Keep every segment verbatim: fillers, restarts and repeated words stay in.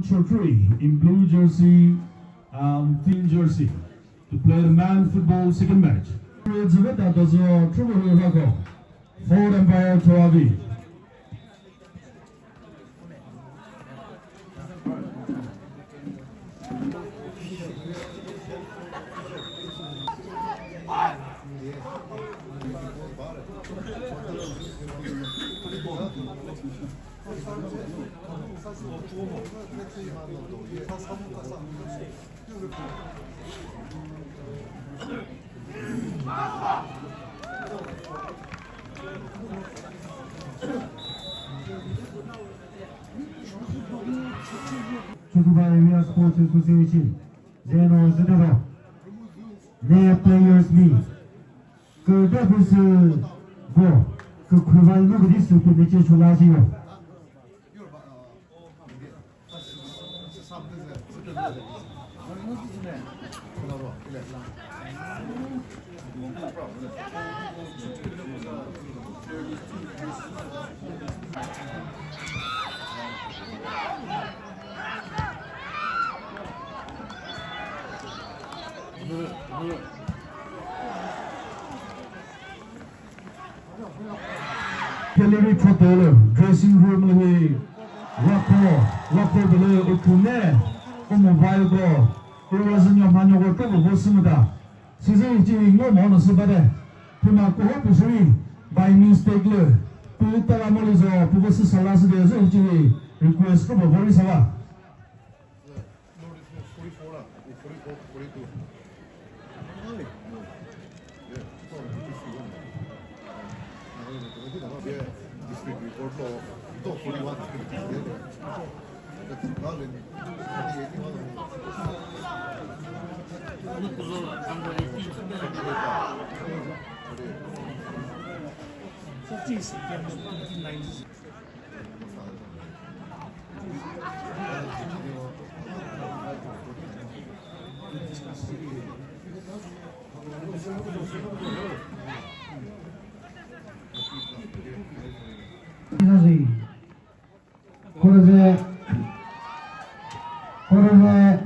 Chokri in blue jersey and pink jersey to play the man football second match. Ziveta dozo Trubu Hako. Fourth umpire Toavi. Chozuba Area Sports Association, Zeno Zidoro, ne players meet. Kü da püsü go, kü khuval mu kü di sü pü ne che chola si yo. Gallery photo lü dressing room lü hi rakho, rakho bele uthu ne, o mobile ko, o razü nyo mha nyo ko toko vo sü müta. Sizi hichi ngo mo no sü bade. Püma ko ho püsüri by mistake lü pü tala mo lü zo, pü vo sü sala sü de zo hichi request ko bo vori sala. Forty-four lah, forty-four, forty-two. District record lo, itu forty-one. Kore ve, kore ve.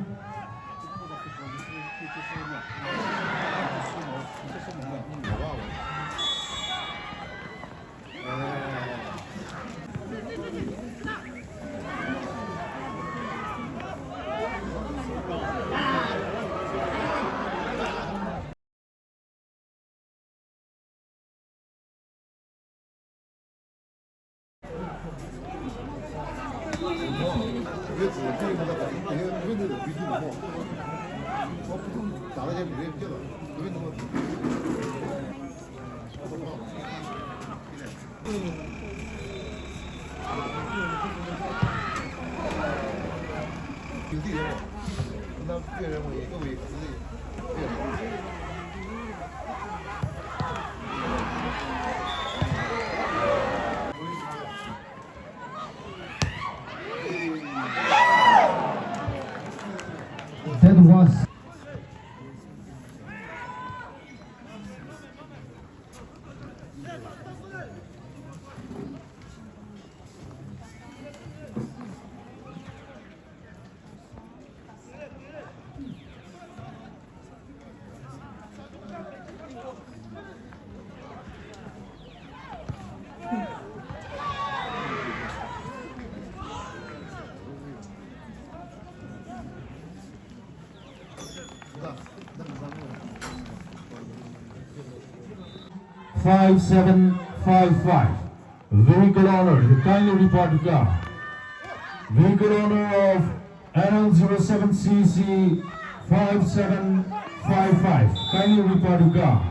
That was Five seven five five. Vehicle owner, kindly report to car. Vehicle owner of N L zero seven C C five seven five five, kindly report to car.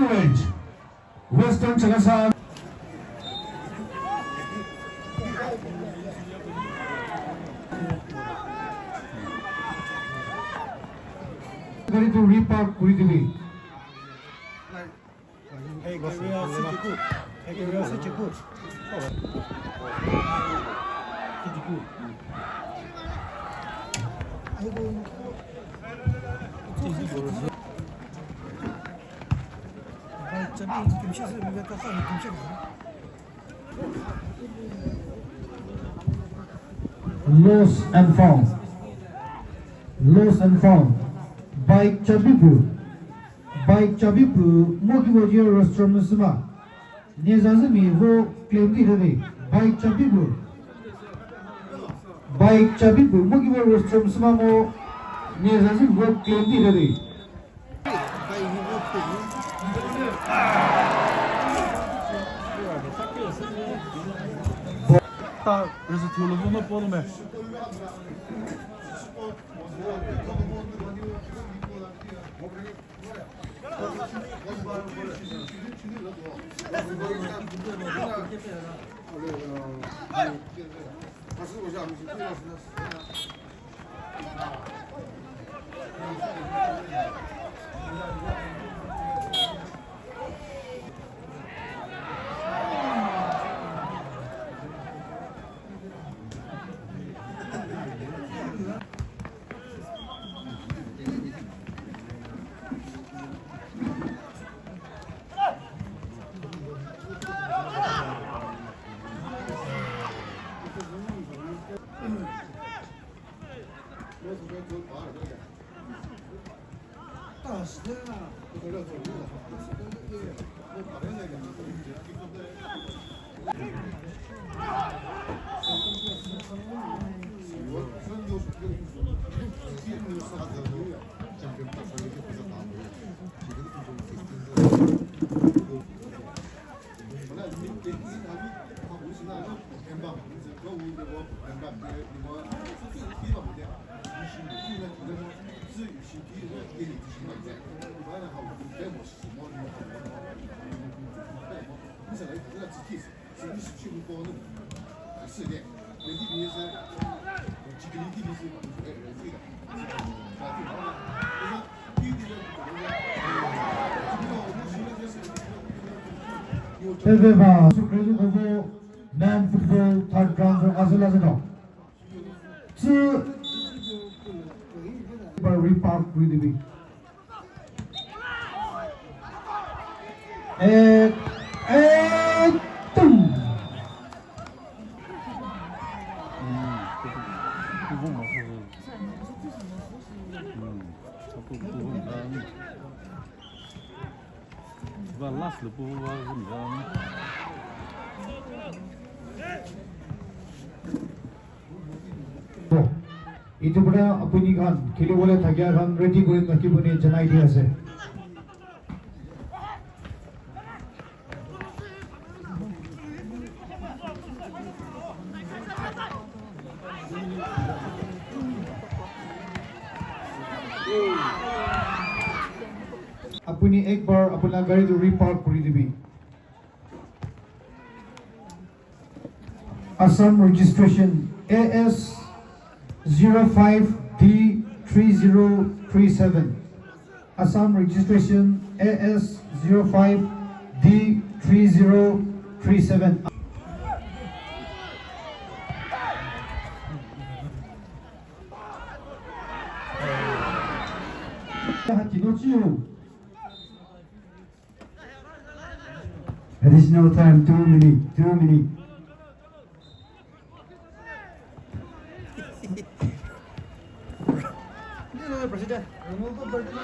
Range, Western Chakhesang. Gari tu repark kuri dibi. Lost and found. Lost and found. Bike chabi pü. Bike chabi pü mo ki voji rostrum sima. Nezazimi vo claim di hadi. Bike chabi pü. Bike chabi pü mo ki vo rostrum sima mo. Nezazimi vo claim di hadi. Ta rüzü thülu bu mu polu me? Eve ba, Jesu Kristu kobo men football third round for Azul Azul. Tsü ba repark kuri dibi. Eh, eh, tum. Va last lü pu va züm zam. Itu pura apuni khan, kheli bole thakya khan ready kuri thaki bole janai di ase. Apuni ekbar apuna gari tu repark kuri dibi. Assam registration A S zero five D three zero three seven. Assam registration A S zero five D three zero three seven. Additional time, two minute, two minute. President, Ronaldo birthday.